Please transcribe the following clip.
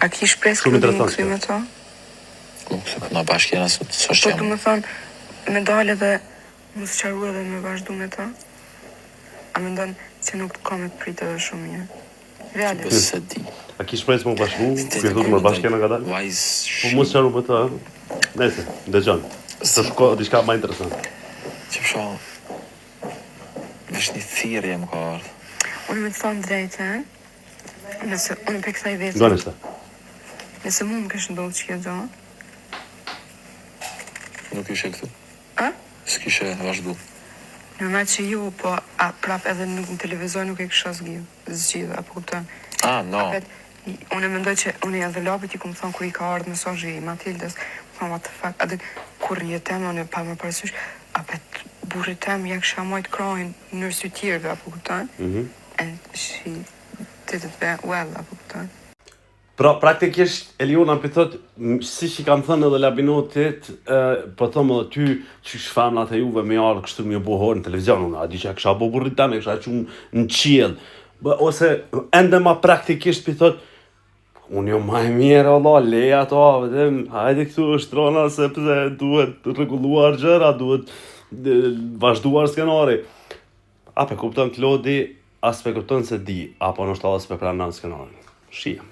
A ki shpresë Shumë Klodi më interesant kthy kjo. me to? Nuk se po na bashkë jena, s'është Po jam. du me thonë, me dalë edhe më sqaru edhe me vazhdu me ta? A mendon që nuk ka me të pritë edhe shumë mirë? Po Realisht. se di. A ki shpresë më bashku? Ti Kur thotë më bashkë jena ka dalë? Vajz Po mos sqaru me të, ë? Nëse, dëgjon. Të shko diçka më interesant. Që për shembull, veç një thirrje më ka ardhur. Unë me të thonë drejtën, nëse unë pe kthej vetën, Nga nështë. nëse mu më kish ndodhur që kjo gjë, Nuk ishe këtu. a? S'kishe vazhdu. Normal që ju, po a, prap edhe nuk në televizor nuk e kisha zgjidh, zgjidh, apo kupton? Ah, no. Apet, unë e mendoj që unë edhe Lapit i kum thonë kur i ka ardhur mesazhi i Matildës, më thonë what the fuck, atë kur një tem unë pa më parasysh, apet burrit tem ja kisha majt krahin në sy tjerëve, apo kupton? Mhm. And she did it very well, apo kupton? Pra, praktikisht, Eliona po thot, si që i kam thënë edhe Labinotit, e, po thëm edhe ty, që femnat e juve me ardhë kështu me bo horë në televizion, unë a di që e kisha bo burrit tem, e kisha qu në qiell. Bë, ose ende ma praktikisht po thot, unë jo ma e mirë, Allah, le ato, vetëm, hajde këtu është rona, sepse duhet rregulluar gjëra, duhet e, vazhduar skenari. A pe kupton Klodi, as pe kupton se di, apo ndoshta edhe s'pe pranon skenarin. Shih.